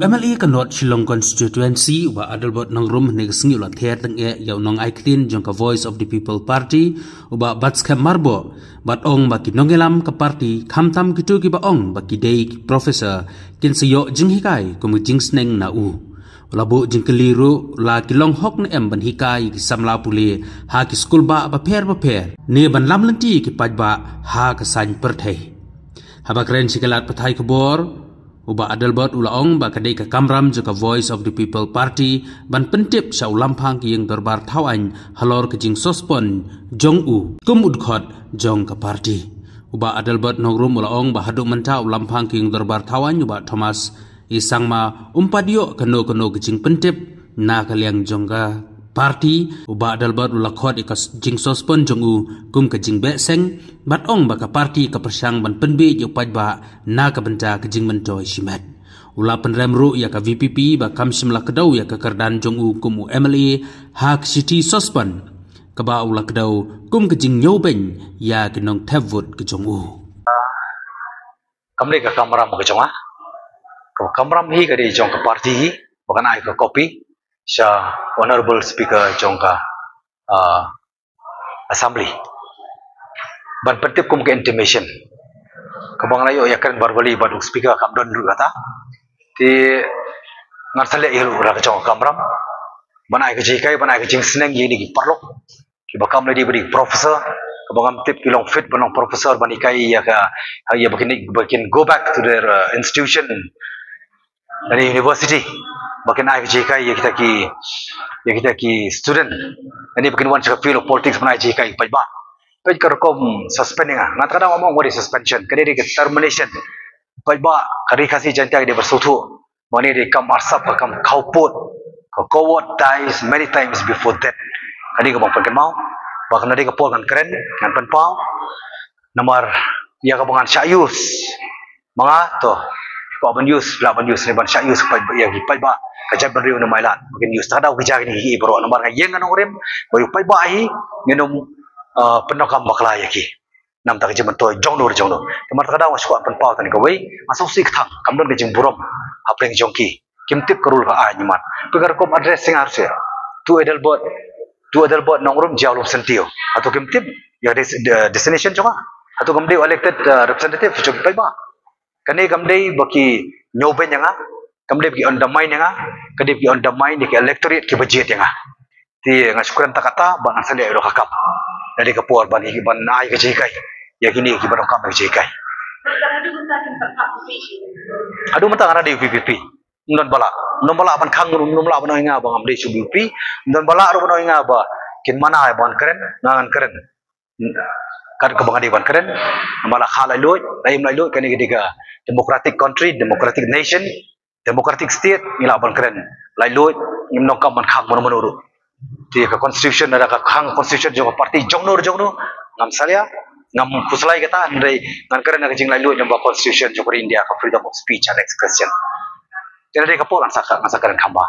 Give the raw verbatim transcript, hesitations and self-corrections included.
M L A ka North Shillong Constituency, u Bah Adelbert Nongrum, hynne ka sngi u la ther tyngeh ïa u nongai ktien jong ka Voice of the People Party, u Bah Batskhem Myrboh, bad ong ba ki nongïalam ka party, khamtam kito kiba ong ba ki dei ki professor, kin sa ïoh jinghikai kum ka jingsneng na u. U la buh jingkylli ruh, la ki long hok ne em ban hikai ïa ki samla pule ha ki skul bah bapher bapher, ne ban lam lynti ïa ki paidbah ha ka saiñ pyrthei. Haba kren sha ki lad pathai khubor, u Bah Adelbert u la ong ba ka dei ka kamram jong ka Voice of the People Party ban pyntip sha u lamphang ka ïing dorbar thaw aiñ halor ka jingsuspend jong u kum u dkhot jong ka party. U Bah Adelbert Nongrum u la ong ba haduh mynta u lamphang ka ïing dorbar thaw aiñ, u Bah Thomas Isangma, um pat ïoh kano kano ka jingpyntip na ka liang jong ka party. U Bah Adelbert u la khot ïa ka s-, jingsuspend jong u kum ka jingbeh seng, bad ong ba ka party ka pyrshang ban pynbiej ïa u paidbah na ka bynta ka jingmyntoi shimet. U la pynrem ruh ïa ka V P P ba kam shym la kdew ïa ka kyrdan jong u kum u M L A ha ka shithi suspend, kaba u la kdew kum ka jingñiewbeiñ ïa ki nongthep vote ka jong u. Kam dei ka kamram ka jong nga. Ka kamram hi ka dei jong ka party hi, ba kan ai ka copy sha Honorable Speaker jong ka, ah, Assembly, ban pyntip kum ka intimation. Kaba nga la ïoh ïakren verbally bad u Speaker kam don ruh kata. Te ngan sa leh ïa ruh la ka jong ka kamram ban ai ka jinghikai, ban ai ka jingsneng ïa kine ki paralok kiba kam lei dei ba dei professor, kaba ngam tip ki long fit ban long professor ban hikai ïa ka, ïa ba kin, ba kin go back to their, uh, institution, lane university, ba kin ai ka jinghikai ïa kita ki, ïa kita ki student, lane ba kin wan sha ka field of politics ban ai jinghikai paidbah. Peit ka rukom suspend ïa nga, nga ta ka daw ngam ong ba dei suspension, ka dei ka termination. Paidbah, ka Ri Khasi Jaiñtia ka dei ba sngewthuh ba kane dei kam arsap, ka kam khawpud, ka coward dies many times before death. Kane kaba ngan pynkynmaw, ba kane dei ka por ngan kren, ngan pynpaw. Namar ïa kaba ngan shah use ma nga, to, kwah ban use, lah ban use, ne ban shah use paid, ïa ki paidbah ka jaitbynriew na Mawlai, ba kin use. Ta ka daw ki jia kine ki baroh, namar nga ïeng nga nongrim ba ïa u paidbah hi ngin ym, uh, pyndonkam bakla ïa ki. Namar ka jingmyntoi jong no jong no. Namar ta ka daw nga shu kwah pynpaw tang kawei, nga sngewsih kthang, kam don ka jingburom hapdeng jong ki. Kim tip ka role ka ai ñimat. Phi ka rukom address sing ar se. To Adelbert, to Adelbert Nongrum Jia Lum Sentio. Hato kim tip ïa des-, de-, destination jong nga? Hato kam dei elected, uh, representative jong ki paidbah? Kane kam dei ba ki ñiewbeiñ ïa nga, kam dei ba ki undermine ïa nga, ka dei ba ki undermine ïa ki electorate kiba jied ïa nga. Te nga shu kren ta kata ba ngan sa leh ïa ka kam. Ka dei ka por ban, ban ai ka jinghikai ïa kine kiba donkam ka jinghikai. Haduh mynta nga dei U P P P. Ym don ba lah, ym don ba lah ban khang, ym don ba lah ban ong ïa nga ba ngam dei shu U P P. Ym don ba lah ruh ban ong ïa nga ba kin mana ïa ba ngan kren, nga ngan kren. Kat kaba nga dei ban kren, namar la kha laitluid, la im laitluid, kane ka dei ka democratic country, democratic nation, democratic state, ngi lah ban kren laitluid, ngim donkam ban khang mano mano ruh. Te ka constitution, lada ka khang constitution jong ka party jong no jong no, ngam salia, ngam khuslai kata, hynrei ngan kren ha ka jinglaitluid namar constitution jong ka ri India ka freedom of speech and expression. Te lada ka por ngan sa, ngan sa kren kham bha.